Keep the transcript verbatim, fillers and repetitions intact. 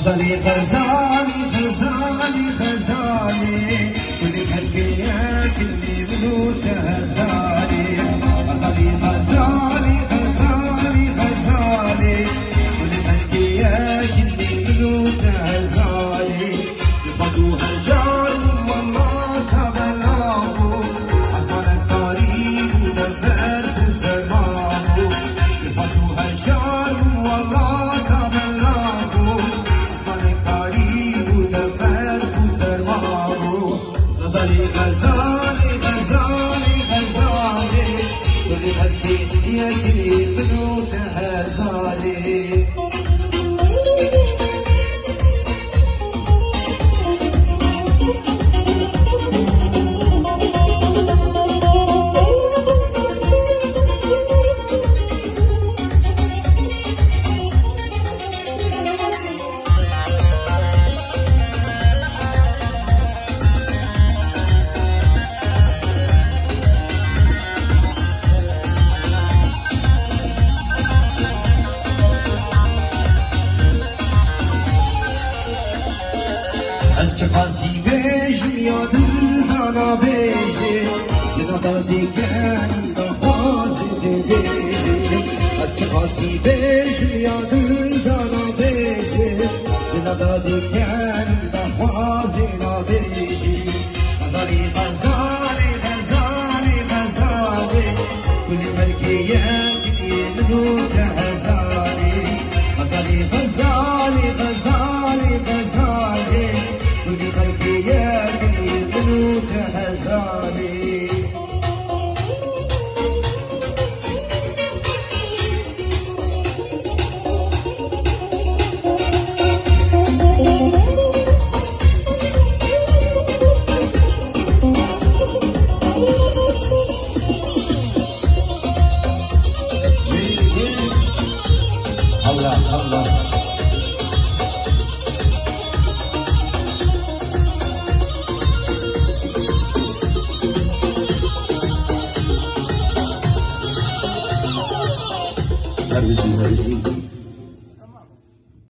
Xezalî, Xezalî, Xezalî, Xezalî, kulî xelkê yek li min û te Xezalî. Xezalî, Xezalî, Xezalî, Xezalî, kulî xelkê yek li min û te Xezalî. Dixwaz û hejar bû, wela ka bela bû, esmanek tarî bû, de berf û serma bû. Dixwaz û hejar bû, wela ka bela bû, Asmanek tarî bû, de berf û serma bû. Xezalî, Xezalî, Xezalî, Xezalî, kulî xelkê yek li min û te Xezalî. Ez çiqasî bêjim ya dil dana bêjê, jina dadê genim daxwazê tê bêjê. Ez çiqasî bêjim ya dil dana bêjê, jina dadê genim daxwazê nabêjê. Xezalî, Xezalî, Xezalî, Xezalî, kulî xelkê yek li min û te Xezalî. Xezalî, Xezalî, Xezalî, Xezalî, kulî xelkê yek li min û te Xezalî. Allah, Allah. Her biçim, her biçim.